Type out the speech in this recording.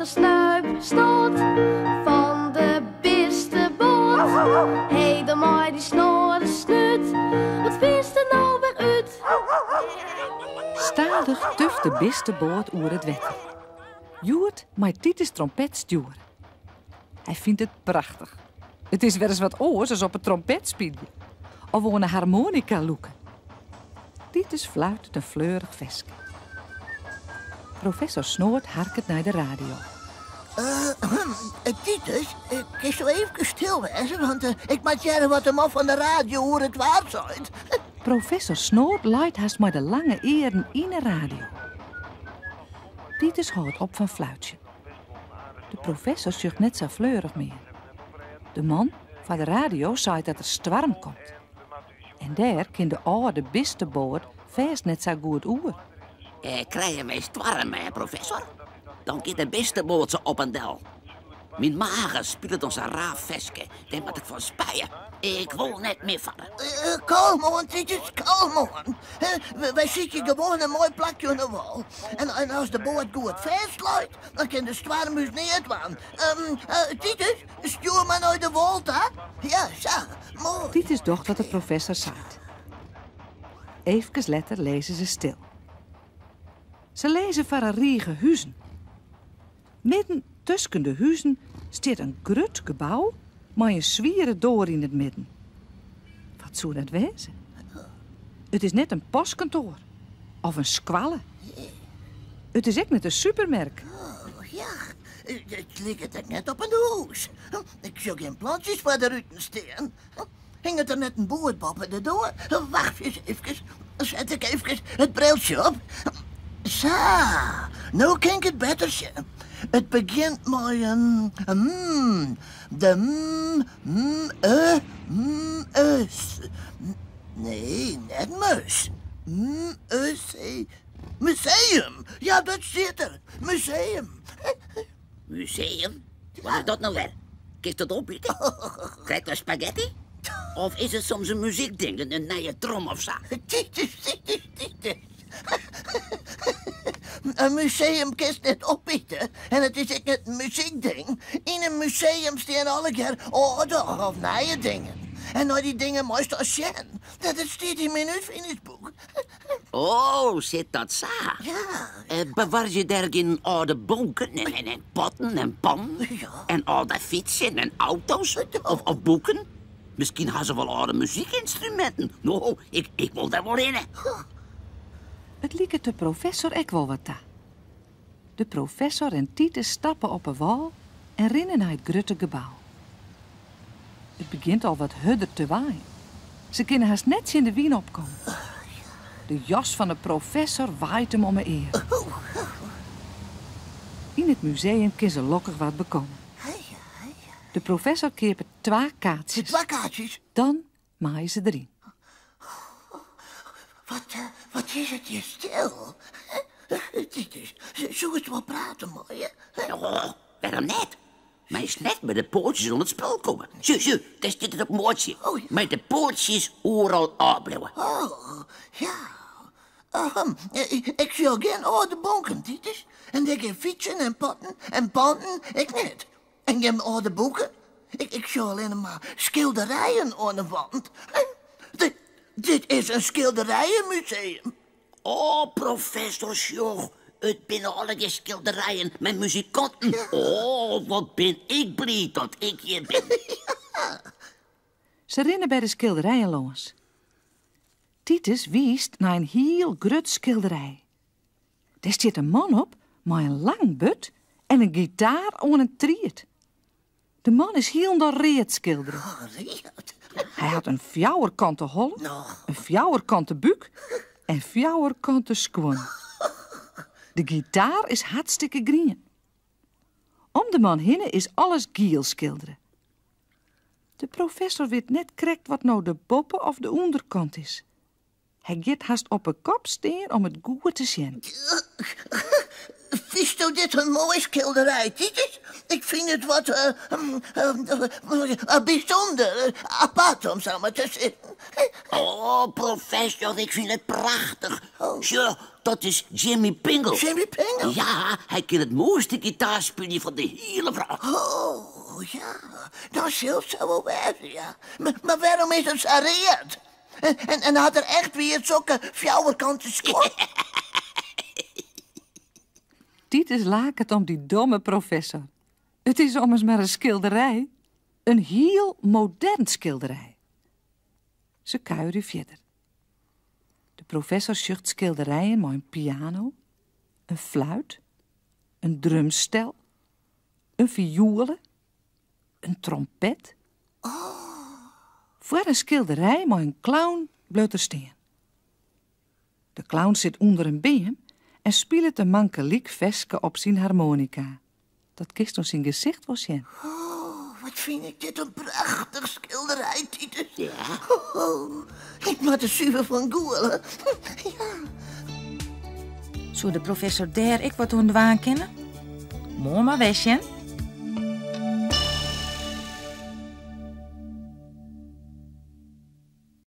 Professor Snuip Snoot fan de bisteboat. Hé, dan mei dy snoade snút, wat fynst der no wer út? Stadich tuft de bisteboat oer it wetter. Hjoed mei Titus trompet stjoere. Hy fynt it prachtich. It is wer ris wat oars as op 'e trompet spylje of oan 'e harmoanika lûke. Titus fluitet in fleurich ferske. Professor Snoad harket nei de radio. Uh, Titus, kinsto eefkes stil wêze, want ik moat hearre wat de man fan de radio oer it waar seit. Professor Snoad leit hast mei de lange earen yn 'e radio. Titus hâldt op fan fluitsjen. De professor sjocht net sa fleurich mear. De man foar de radio seit dat der stoarm komt. En dêr kin de âlde bisteboat fêst net sa goed oer. Eh, krije wy stoarm, hè, professor? Dan giet de bisteboat sa op en del. Myn mage spilet as in raar ferske. Dêr moat ik fan spuie. Ik wol net mear farre. Uh, kalm oan, Titus, kalm oan. Wy sykje gewoan in moai plakje oan de wâl. En, en as de boat goed fêstleit, dan kin de stoarm ús neat dwaan. Um, uh, Titus, stjoer mar nei de wâl ta. Ja, sa, moai. Titus docht wat de professor seit. Eefkes letter lizze se stil. Se lizze foar in rige huzen. Midden tusken de huzen stiet in grut gebou mei in swiere doar yn it midden. Wat soe dat wêze? It is net in postkantoar of in skoalle. It is ek net in supermerk. Oh, ja, it liket ek net op in hûs. Ik sjoch gjin plantsjes foar de ruten stean. Hinget der net in boerd boppe de doar? Wacht ris efkes, dan set ik efkes it briltsje op. Sa, no kin ik it better sjen. It begjint mei in mm, de mm, mm, e, mm, e, s. Nee, net mus. M, e, c. Museum! Ja, dat stiet der. Museum. Museum? Wat is dat no wer? Kinst dat opite? Krekt as spagetty? Of is it soms in muzykding, in nije trom of sa? Titus, Titus, Titus. In museum kinst net opite en it is ek net in muzykding. Yn in museum stean allegear âlde of nije dingen. En nei dy dingen meist al sjen. Dat it stiet yn myn útfiningsboek. Oh, sit dat sa? Ja. Eh, bewarje dêr gjin âlde bonken en, en, en potten en pannen? Ja. En âlde fytsen en auto's? Of, of boeken? Miskien ha se wol âlde muzykynstruminten. No, ik, ik wol dêr wol hinne. It liket de professor ek wol wat ta. De professor en Titus stappe op 'e wâl en rinne nei it grutte gebou. It begjint al wat hurder te waaien. Se kinne hast net tsjin de wyn opkomme. De jas fan 'e professor waait him om 'e earen. Yn it museum kin se lokkich wat bekomme. De professor keapet twa kaartsjes. Twa kaartsjes? Dan meie se deryn. Wat, eh, wat is it hjir stil? Titus, soe ik wol prate meie? Oh, wêrom net? Meist net mei de poatsjes oan it spul komme. Sjoch, sjoch, dêr stiet it op in buordsje. Oh, ja. Mei de poatsjes oeral ôfbliuwe. Oh, ja. Ahem, ik sjoch gjin âlde bonken, Titus. En der gjin fytsen en potten en pannen, ek net. En gjin âlde boeken. Ik, ik sjoch allinne mar skilderijen oan de wand. Dit, dit is in skilderijenmuseum. Oh, professor, sjoch. It binne allegear skilderijen mei muzikanten. Oh, wat bin ik bliid dat ik hjir bin. Se rinne by de skilderijen lâns. Titus wiist nei in hiel grut skilderij. Dêr stiet in man op mei in lang burd en in gitaar oan in tried. De man is hielendal read skildere. Oh, read? Hy hat in fjouwerkante holle, in fjouwerkante búk en fjouwerkante skuon. De gitaar is hartstikke grien. Om de man hinne is alles giel skildere. De professor wit net krekt wat no de boppe of de ûnderkant is. Hy giet hast op 'e kop stean om it goed te sjen. Fynsto dit in moai skilderij, Titus? Ik fyn it wat uh, uh, bysûnder, apart om sa mar te sizzen. Oh, professor, ik fyn it prachtich. Sjoch, dat is Jimmy Pingle. Jimmy Pingle? Ja, hy kin it moaiste gitaarspylje fan de hiele wrâld. Oh, ja, dan sil it sa wol wêze, ja. Mar wêrom is er sa read? En, en hat er echt wier sokke fjouwerkante skuon? Titus laket om dy domme professor. It is ommers mar in skilderij. In hiel modern skilderij. Se kuierje fierder. De professor sjocht skilderijen mei in piano, in fluit, in drumstel, in fioele, in trompet. Foar in skilderij mei in clown bliuwt er stean. De clown sit ûnder in beam en spilet in mankelyk ferske op syn harmonika. Dat kinst oan syn gesicht wol sjen. Oh, wat fyn ik dit in prachtich skilderij, Titus. Ja. Oh, ik moat der suver fan gûle. Ja. Soe de professor dêr ek wat oan dwaan kinne? Moarn mar wer sjen.